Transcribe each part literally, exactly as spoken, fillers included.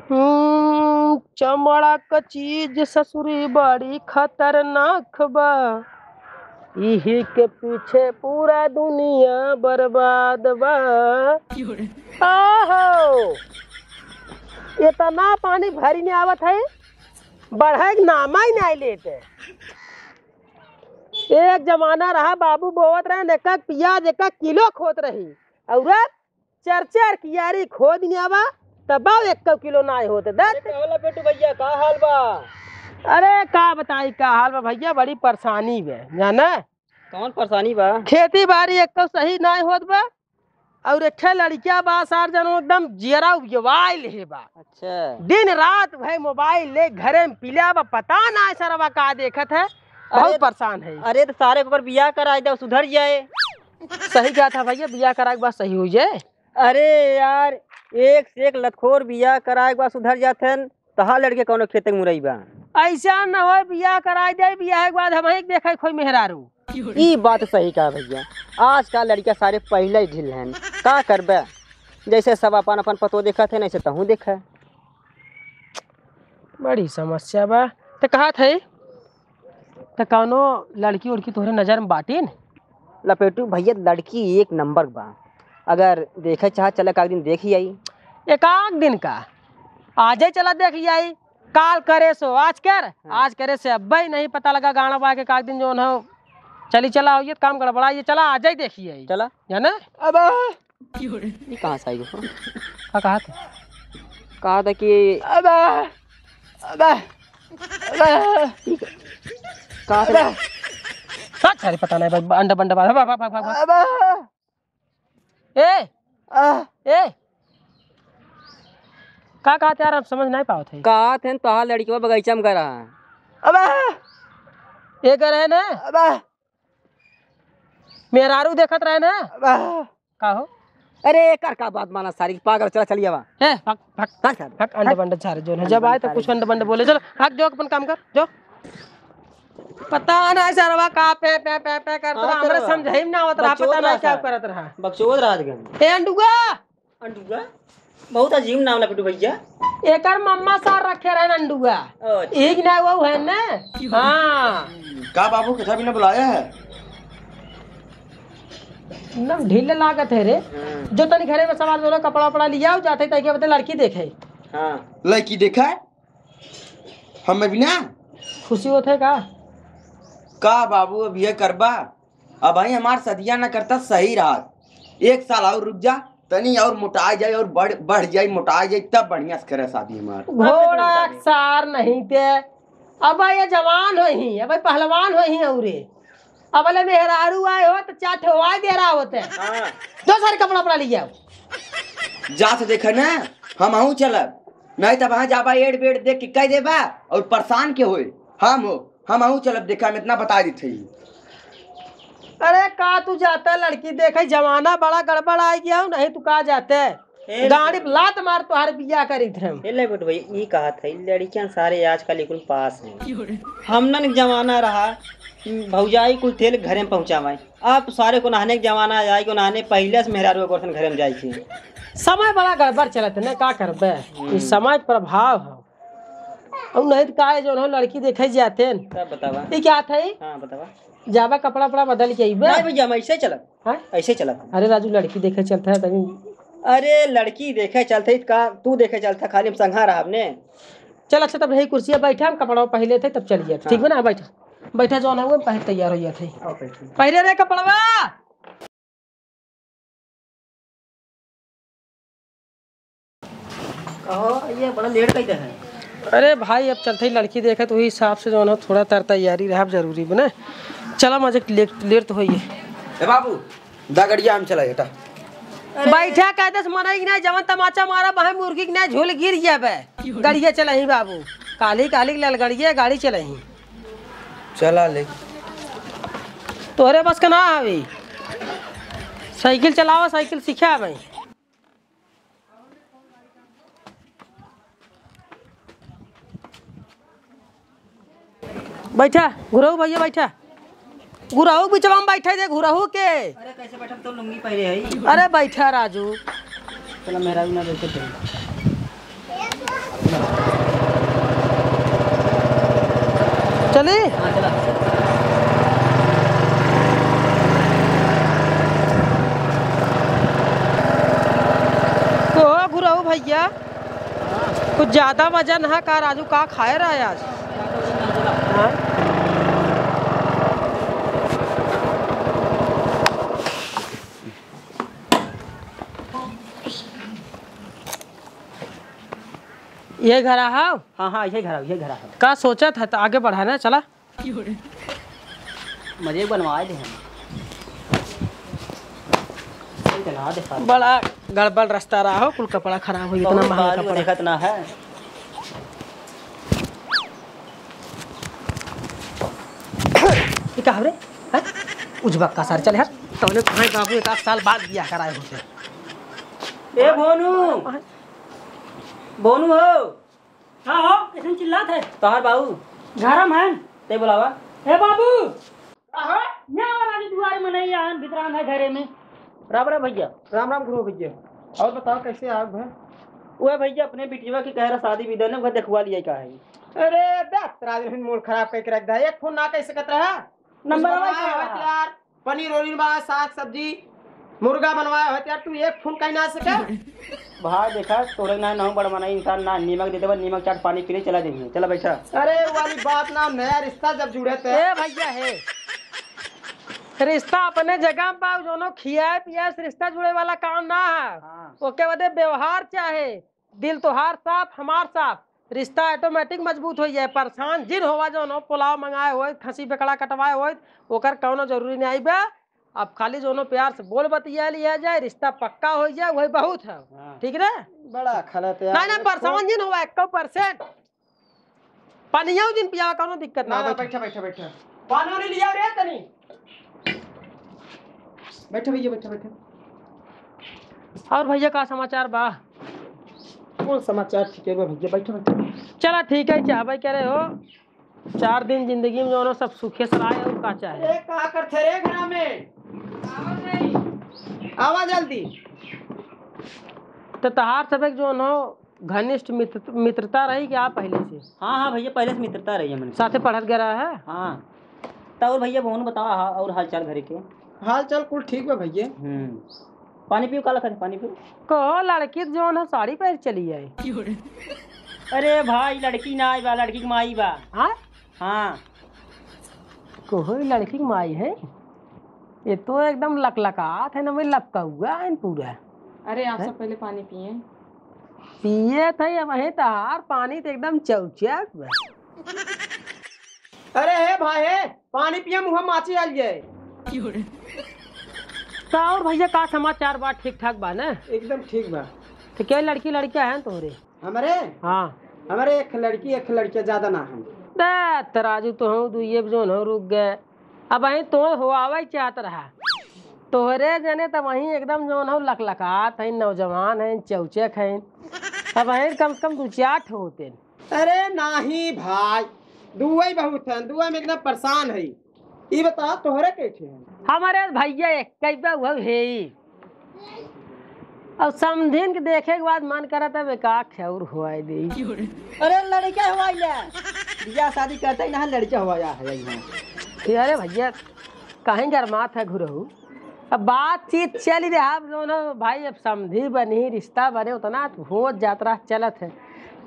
हम्म, चमड़ा क चीज ससुरी बड़ी खतरनाक बा। इही के पीछे पूरा दुनिया बर्बाद बा। आहो, इतना पानी भरी में आवत है, बढ़े के नामा ही नहीं लेते। एक जमाना रहा, बाबू बोवत रहे, एक एक पियाज एक एक किलो खोत रही, और अब चार चार कियारी खोद में आवा, तब एक किलो नाय होत। दस अरे, का होला बेटू भैया, का हाल बा? अरे, का बताई, का हाल बा भैया, बड़ी परेशानी बा, जाना? कौन परेशानी बा? खेती बाड़ी एक सही नाय होत बा, और एक ठे लड़किया बा सार, जनो एकदम जियरा उबियवाइल है बा। अच्छा। दिन रात भाई मोबाइल ले घरे में पिला बा, पता ना सरवा का देखत है, बहुत अरे, परेशान है। अरे तो सारे के ऊपर बियाह कराइ दे, सुधर जाए। सही कहत है भैया, बियाह कराए के बाद सही हो जाए। अरे यार, एक से एक लतखोर बियाह कराए के बाद सुधर जात हैं, तहार लड़के कौनो खेते के मुरई बा। ऐसा न होए, बियाह कराए दे, बियाह के बाद हम ही देखे कोई मेहरारू। ई बात सही कहा भैया, आजकल लड़कियां सारे पहिले ही ढील हैं, का करबे? जैसे सब अपन अपन पतो देखत है, ऐसे तहूँ देखे। बड़ी समस्या बा। त कहत है, त कौनो लड़की उड़की तोहरे नजर में बाटिन? लपेटू भैया, लड़की एक नंबर बा, अगर देखे चाह चले, एक आध दिन देख ही आई। एक आध दिन का? आजे चला देख ही आई। काल करे सो आज कर, हाँ। आज करे से अब्बे ही नहीं पता लगा, गाना बा के एक आध दिन जौन हो। चली चला, ये काम गड़बड़ा, ये चला आजे ही देखी आई। चला। जाना? अब ई कहाँ से आई हो? का कहा था? कहा था कि अबे, अबे, अबे। ई क-, कहा था? अबे। का सारे पता नहीं, भाग, अंडा बंडा, भाग, भाग, भाग, भाग, भाग। अबे। ए, आ। ए। का कहा था यार, हम समझ नहीं पावत है। कहा थे तोहार लड़किया बगीचा में करा। अबे। ए कर है ना? अबे। मेहरारू देखत रहे ना? अबे। का हो? अरे, कर का बात माना सारी, पागल, चला, चलिए बा। ए, भाग, भाग, चल, चल। भाग, अंडे बंडे सारे जो है, जब आए तो कुछ अंडे बंडे बोले, चल, भाग, जो अपन काम कर, जो। पता ना सरवा का पे, पे, पे, पे करत रहा, हमरे समझे में ना आवत रहा, पता ना का करत रहा। बकचोद रहा आजकल। ए, अंडुआ! अंडुआ? बहुत अजीब नाम लपेटू भैया। एकर मम्मा सार रखे रहे अंडुआ। अच्छा। एक ना वो है ना? हाँ। का बाबू, कथा भी ना बुलाया है? एकदम ढील लागत है रे। हाँ। जो तनी घरे में सामान दोनों कपड़ा उपड़ा लियाओ, जाते तैके बदे लड़की देखे। हाँ। लड़की देखा है? हमें भी ना। खुशी होत है का? का बाबू, अब ये करबा? अब भाई हमार सदिया ना करता सही रहा। एक साल और रुक जा, तनी और मोटाए जाए और बढ़, बढ़ जाए, मोटाए जाए, तब बढ़िया से करे शादी हमार। घोड़ा सार नहीं ते। अब ये जवान होई ही, अब पहलवान होई ही औरे। अब ले मेहरारू आए हो तो चार ठो आए दे रहा होते। हाँ। दो सारे कपड़ा उपड़ा ले जाओ। जा तो देखा ना, हम आहू चलब, नहीं तब वहाँ जाबा एड बेड देख के कह देबा और परेशान के होए। हम हो, हम आहू चलब देखा, हम इतना बता देते ही। अरे का तू जाता लड़की देखे, जमाना बड़ा गड़बड़ आ गया हो, नहीं तू का जाते? ए, गाड़ी पे लात मार तोहार बियाह करी थे हम। ए ले बेटू भाई, ई कहा था, ई लड़कियां सारे आजकल कुल पास हैं। हमनन के जमाना रहा, भौजाई कुल तेल घरे में पहुँचावे। अब सारे को नहाने के जमाना आ जाए, को नहाने पहले से मेहरारू के औरतन घरे में जाए थी। समय बड़ा गड़बड़ चलत है ना, का करबे? हम्म। ई समय के प्रभाव है। और नहीं तो का है, जो उन्होंने लड़की देखे जाते हैं। तब बतावा। ये क्या था ये? हाँ, बतावा। जाबा कपड़ा उपड़ा बदल के अइबे। नहीं भैया, हम ऐसे ही चलब। हाँ? ऐसे ही चलब। अरे राजू, लड़की देखे चलता है तभी। अरे लड़की देखे चलते ही का, तू देखे चलता, खाली हम संघा रहब ने। चल अच्छा, तब यही कुर्सिया बैठा, हम कपड़ा पहले थे तब चल जाते। हाँ। ठीक बा ना, बैठा। बैठा, जौन है वो पहले तैयार हो जाते। आओ, बैठो। पहले रे कपड़वा। कहो, ये बड़ा लेट कैसे है? अरे भाई, अब चलते ही लड़की देखे तो वही हिसाब से जौन हो थोड़ा तर तैयारी रहब जरूरी बने। चला मजे लेट, लेट तो होइए। ए बाबू, दा गड़िया हम चला बेटा। बैठा कह दस मनई के ना जवन तमाचा मारा बहे मुर्गी के ना झोल गिर जाबे। गड़िया चलही बाबू, काली काली ललगड़िया गाड़ी चलही। चला ले। तोहरे बस का ना आवे। साइकिल चलावा, साइकिल सिखा भाई। बैठा, घुरहू भैया बैठा। घुरहू बिचवा में बैठे दे, घुरहू के। अरे कैसे बैठा, तो लुंगी पहरे है। अरे बैठा राजू। चला मेहरारू ना बैठे थे। चली? हाँ, चला। तो हो गुरहू भैया, कुछ ज्यादा वजन है का राजू? का खाए रहा है आज? हाँ? ये घर आहा? हाँ, हाँ, ये घर आहा, ये घर आहा। का सोचत है तो आगे बढ़ा ना, चला। मजे बनवाए दे हम। चल, चला दे साथ। बड़ा गड़बड़ रास्ता रहा हो, कुल कपड़ा खराब हो, इतना बहुत महंगा बालू कपड़ा। देखत ना है। ये का हो रे? हैं? उजबक का सार चले हट। तौने भाई बाबू एक आध साल बाद बियाह कराए होते। ए भोनू, भोनू हो। का हो, कैसन चिल्लात है? तोहार बाबू। घरम है। ते बुलावा। ए बाबू। आहो। यहाँ आवा राजू दुआरे में नहीं आन, विश्राम है घरे में। राम राम भैया। राम राम गुरु भैया। और बताओ कैसे आग भै? ओए भैया अपने बिटिया के कह रहा शादी विदा ने, वह देखवा लिया का है। अरे दस राज रहिन मूड खराब करके रख दा, एक फोन ना कह सकत रहा। नंबर कुछ बनवाया बनवाए का? होत यार। पनीर ओनीर बा, साग सब्जी, मुर्गा बनवाए होत यार, तू एक फोन कहीं ना सके। भाई देखा, तोरे ना नाम बड़ मना इंसान ना, नीमक दे देबा, नीमक चाट पानी पीने चला जाइए। चला बैठा। अरे वाली बात ना, नया रिश्ता जब जुड़े थे। ए भैया हे, रिश्ता अपने जगह में पाओ, जोनो खियाए पियाए से रिश्ता जुड़े वाला काम ना है। हाँ। ओके बदे व्यवहार चाहे, दिल तोहार साफ, हमार साफ, रिश्ता automatic मजबूत होइ जाए। परेशान जिन होवा, जौन हो, पुलाव मंगाए होए, खसी बेकड़ा कटवाए होए, ओकर कौनो जरूरी नहीं बा। अब खाली जौनो प्यार से बोल बतिया लिया जाए, रिश्ता पक्का होइ जाए, वही बहुत है। हाँ। ठीक ना? बड़ा खलत है नहीं, यार। नहीं, परेशान जिन होवा, एक्को percent। पानियो जिन पियावा, कौनो दिक्कत ना, ना, ना, बैठा। बैठा, बैठा, बैठा। पानी वानी लिया रे तनी। बैठा भैया, बैठा, बैठा। और भैया का समाचार बा? कौन समाचार, ठीक है बा भैया, बैठा, बैठा। चला ठीक है, चाहबे करे हो, चार दिन जिंदगी में जौनो सब सुखे से रहे, और का चाहे? ए, का करथे रे घरा में? आवा जल्दी। तो तहार सब एक जौन हो, घनिष्ठ मित्र, मित्रता रही क्या पहले से? हाँ, हाँ भैया, पहले से मित्रता रही है हमने। साथे पढ़त गया रहा है? हाँ। तो और भैया, बहुत बतावा, हाँ, और हाल चाल घरे के? हाल चाल कुल ठीक बा भैया। हम्म। पानी पियो, का लखत है, पानी पियो। कहो, लड़की तो जौन है, साड़ी पहन चली आई। अरे भाई, लड़की ना आई बा, लड़की की माई बा। हाँ? हाँ। कहो, ई लड़की की माई है? ये तो एकदम लकलकात है ना, मैं लपका हुआ है पूरा। अरे, आप हैं? सब पहले पानी पिए। पिए थे, अब वहीं तहार पानी तो एकदम चौचक बा। अरे हे भाई, हे, पानी पिए, मुँह माछी आल जाए। तो और भैया, का समाचार बा? ठीक ठाक बा ना? एकदम ठीक बा। तो क्या लड़की लड़किया हैं तोहरे? हमरे? हाँ। हमरे एक लड़की, एक लड़किया, ज्यादा ना हम। दे, तराजू तो हूँ, दू ये जौन हो, रुक गए। अब वहीं तो हो आवे चाहत रहा। तोहरे जने त वहीं एकदम जौन हो लकलकात हैं, नौजवान हैं, चौचक हैं। अब वहीं कम से कम दू चार ठो होते। अरे नाही भाई, दुए बहुत हैं, दुए में एकदम परेशान है। ई बता, तोहरे कैसे हैं? हमारे भैया एक कई बा, वह है ही। अब समधिन के देखे के बाद मन करत है, का खेउर हुआई दे। अरे लड़का हुआई ले, बियाह शादी करते ही ना लड़का हुआया है यहाँ। कि अरे भैया, कहीं गरमात है घुरहू। अब बातचीत चल ही रहा, अब दोनों भाई, अब समधी बनी, रिश्ता बने, उतना हो जात रहा, चलत है।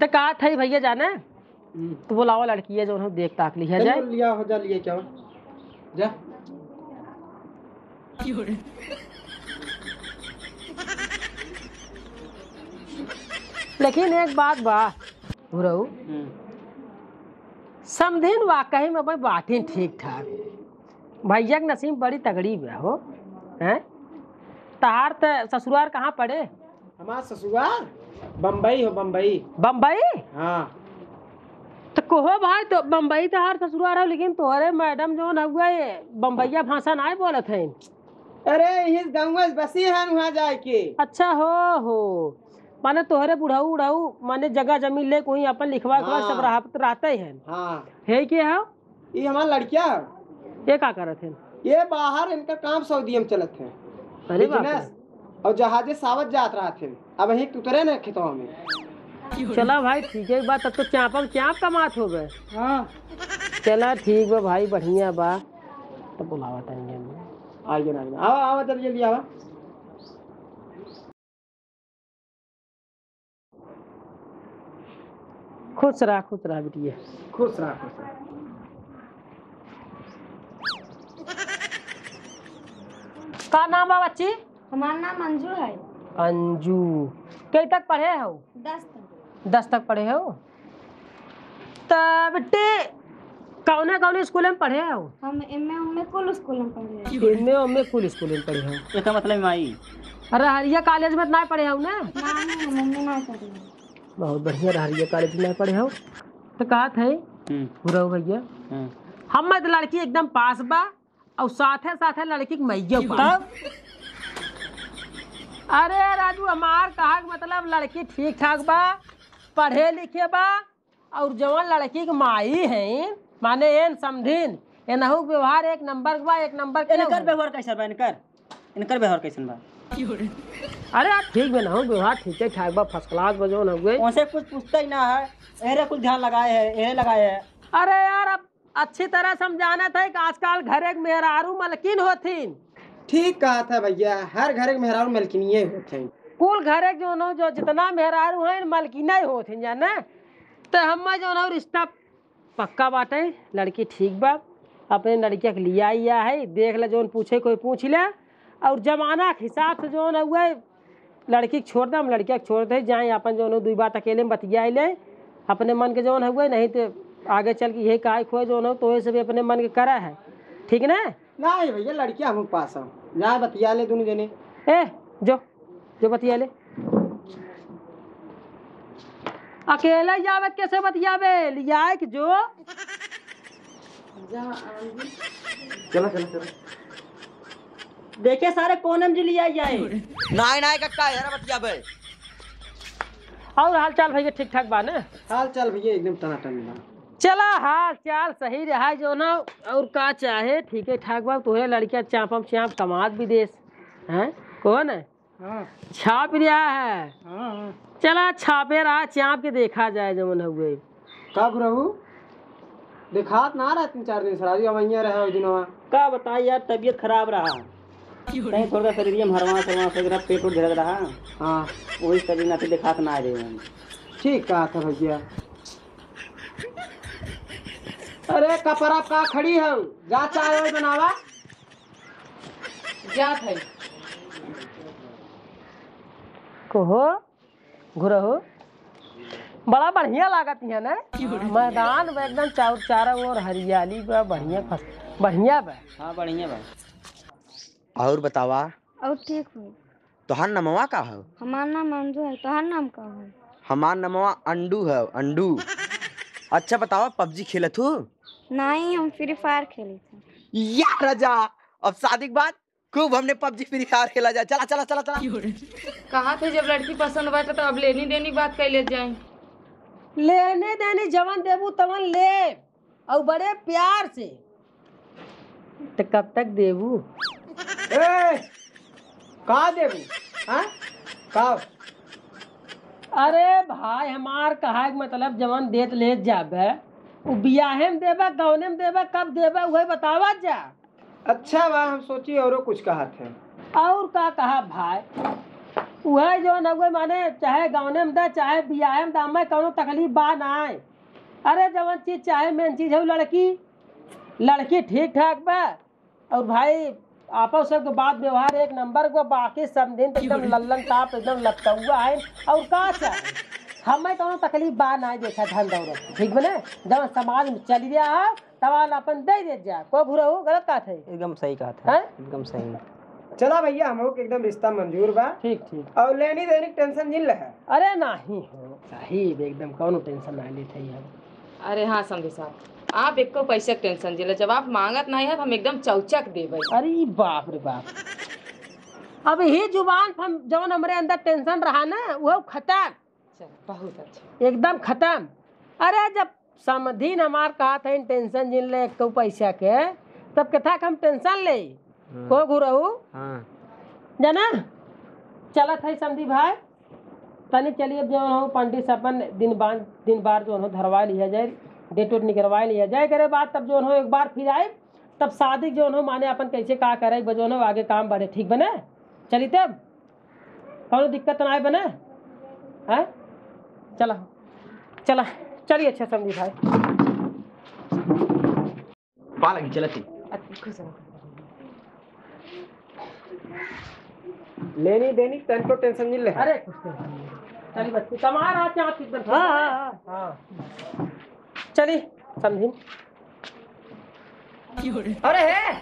तो कहा था भैया जाने, हम्म। तो बुलावा लड़की है, जो हम देख ताक लिया चल, जाए। लिया हो जा, लिए क्या हो? जा। लेकिन एक बात बा, बुरऊ, हम्म। समधिन वाकई में भाई बाटिन ठीक ठाक। भैया के नसीब बड़ी तगड़ी बा हो, हैं? तहार त ससुरार कहाँ पड़े? हमार ससुरार बम्बई हो, बम्बई। बम्बई? हाँ। त कहो भाई, तो बम्बई तहार ससुरार हो, लेकिन तोहरे मैडम जौन हउआ, ये बम्बईया भाषा नाय बोलत हैं। अरे, इस गाँव में बसी हैं वहाँ जाए के। अच्छा, हो, हो। माने तोहरे बुढ़ऊ उढ़ऊ, माने जगह जमीन ले कोई अपन लिखवा उखवा सब हाँ। रह-, रहते हैं। हाँ। है के हो? ई हमार लड़किया है। ये का करत हैं? ये बाहर इनका काम सऊदिया में चलत है। अरे बाप रे। Business। और जहाजे सावत जात रहत हैं। अब यहीं उतरे न खेतवा में। चला भाई, ठीक है बा, तब तो चापम चाप कमात होबे। हाँ। चला ठीक बा भाई, बढ़िया बा। तो बुलावा तानी हम। आइए ना, आइए ना। आवा, आवा, जल्दी, जल्दी आवा। खुश रहा, खुश रहा बिटिया। खुश रहा, खुश रहा। का नाम बा बच्ची? हमार नाम अंजू है। अंजू, कई तक पढ़े हो? दस तक। दस तक पढ़े हो? त बिट्टी, कौने कौने स्कूल में पढ़े हो? हम एम ए, एम ए कुल स्कूल में पढ़े हैं। एम ए, एम ए कुल स्कूल में पढ़े हो? एकर मतलब माई। अरे, रहरिया कॉलेज में ना पढ़े हो ना? ना, ना, हम एम ए ना पढ़े हैं। बहुत बढ़िया, रहरिया कॉलेज में पढ़े हो। तो कहत है, हम्म। बुराऊ भैया, हम्म। हम मत लड़की एकदम पास बा, और साथे साथे लड़की के मैया बा। तब? अरे राजू, हमार कहा के मतलब लड़की ठीक ठाक बा, पढ़े लिखे बा, और जवन लड़की के माई है, माने एन समधिन, एनहू के व्यवहार एक नंबर के बा, एक नंबर के इनकर है। व्यवहार कैसा बा इनकर? इनकर व्यवहार कैसन बा? अरे यार, ठीक बा, एनहू के व्यवहार ठीक है ठाक बा, फर्स्ट क्लास बा जवन हउए। उनसे कुछ पूछता ही ना है, एरे कुछ ध्यान लगाए है, एरे लगाए है। अरे यार, अब अच्छी तरह से हम जानत है कि आजकल घरे के मेहरारू मलकिन होथिन। ठीक कहत है भैया, हर घरे के मेहरारू मलकिनिये होथिन। कुल घरे के जौन हो, जो जितना मेहरारू हैं, मलकिना ही होथिन, जाने। तो हम जौन हो रिश्ता पक्का बाटे, लड़की ठीक बा, अपने लड़किया के लिया आया है, देख ले, जौन पूछे कोई पूछ ले। और जमाना के हिसाब से जौन हउए, लड़की के छोड़ दे, हम लड़किया के छोड़ दे, जाए अपन जौन हो दुई बात अकेले में बतियाई ले, अपने मन के जौन हउए, नहीं तो आगे चल के यही काहे खोए जौन हो, तो ये सब अपने मन के करा है, ठीक ना? नहीं भैया, लड़किया हम पास हो, जाए बतिया ले दोनों जने। ए, जो, जो बतिया ले। अकेले जावे कैसे बतियावे, लियाए के जो। चला, चला, चला। देखे सारे कौन हम जी लिया जाए। नाय, नाय कक्का, यार बतिया बे। और हाल चाल भैया ठीक ठाक बा ने? हाल चाल भैया एकदम टनाटन बा। चला, हाल चाल सही रहा जो ना, और का चाहे, ठीक है ठाक बा। तोहरे लड़किया चापम चाप कमात विदेश, हैं? कौन है? हाँ। छाप रहा है। हाँ, हाँ। चला, छापे रहा, चाप के देखा जाए जवन हउए। कब रहू? देखात ना रहा तीन चार दिन से, राजू, अब हियाँ रहे हो दिनवा। का बताई यार, तबीयत खराब रहा। क्यों रे? कहीं थोड़ा सा शरीर में हरवास हरवास वगैरह, पेट उट झरत रहा। हाँ। वही तबीयत नाते देखात ना रहे हम। ठीक कहा था भैया। अरे कपड़ा का खड़ी हो, जा चाय वाय बनावा। जात है। कहो, घुरहो, बड़ा बढ़िया लागत हियाँ ने। मैदान बा एकदम चाउर चारों ओर हरियाली बा, बढ़िया फस-, बढ़िया बा। हाँ, बढ़िया बा। और बतावा? और ठीक हो। तोहार नमवा का हो? हमार नाम अंजू है, तोहार नाम का हो? हमार नमवा अंडू है, अंडू। अच्छा बतावा, पबजी खेलत हो? नहीं, हम फ्री फायर खेली थे। या राजा, अब शादी के बाद खूब हमने पबजी फ्री फायर खेला जाए। चला, चला, चला, चला। कहा थे जब लड़की पसंद बाटे तो अब लेनी देनी बात कर ले जाए। लेने देनी जवन देबू तवन ले, और बड़े प्यार से। तो कब तक देबू? ए, का देबू? हाँ? का? अरे भाई, हमार कहा के मतलब जवन देत लेत जाबे, उ बियाहे में देबे, गौने में देबे, कब देबे, उहे बतावा जा। अच्छा बा, हम सोची औरो कुछ कहत है। और का कहा भाई, उहे जौन हउए माने चाहे गौने में दा, चाहे बियाहे में दा, हमें कौनो तकलीफ बा नाय। अरे जवन चीज चाहे मेन चीज है लड़की, लड़की ठीक ठाक बा। और भाई आपस सबके बात व्यवहार एक नंबर को, बाकी समधिन तो एकदम लल्लन टाप, एकदम लटकौआ है। और का चाहे, हमें कौनो तकलीफ बा नाय, देखा धन दौलत, ठीक बने, जवन समाज में चल गया है, तवान अपन दे दे जा। को घुरहु गलत कहत है? एकदम सही कहत है। हैं? एकदम सही। चला भैया, हम लोग के एकदम रिश्ता मंजूर बा। ठीक, ठीक। और लेनी देनी के टेंशन जिन ले है। अरे नहीं हो साहिब, एकदम कौनो टेंशन ना लेत है हम। अरे हाँ समधी साहब, आप एको पैसा के टेंशन जिन ले, जब आप मांगत नहीं है तो हम एकदम चौचक देबे। अरे बाप रे बाप, अब यही जुबान पर हम, जौन हमरे अंदर टेंशन रहा ना, वो खत्म। चल, बहुत अच्छा। एकदम खत्म। अरे, जब समधिन हमार कहत हइन, टेंशन जिन ले एक पैसा के, तब केथा के हम टेंशन ले? हाँ। को घुरहु? हाँ। जाना? चलत है समधी भाई, तनी चलिए, अब जौन हो पंडित से अपन दिन बान, दिन बार जौन हो धरवा लिया जाए, डेट वेट निकरवा लिया जाए। एकरे बाद तब जौन हो एक बार फिर आए, तब शादी जौन हो माने अपन कैसे का करे, जौन हो आगे काम बढ़े, ठीक बने? चली तब, कौनो दिक्कत ना आए बने, हैं? चला, चला, चलिए, अच्छा समधी भाई। पा लगी, चलती। अच्छा, खुश रहो। लेनी देनी, तनको टेंशन नहीं ले। अरे, कुछ टेंशन नहीं। चली बच्ची, कमा रहा क्या, ठीक बन। हाँ, हाँ, हाँ। हाँ। चली, समधी। अरे हे!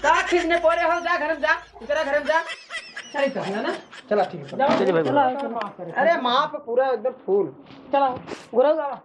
का खींचने पड़े हो? जा घर में जा, इकरा घर में जा। चली तो, है ना? चला, ठीक है, चला। जाओ, चलिए भाई, चला, बोलो। चला, माफ करे। अरे माफ पूरा एकदम फुल। चला, गुरु बाबा।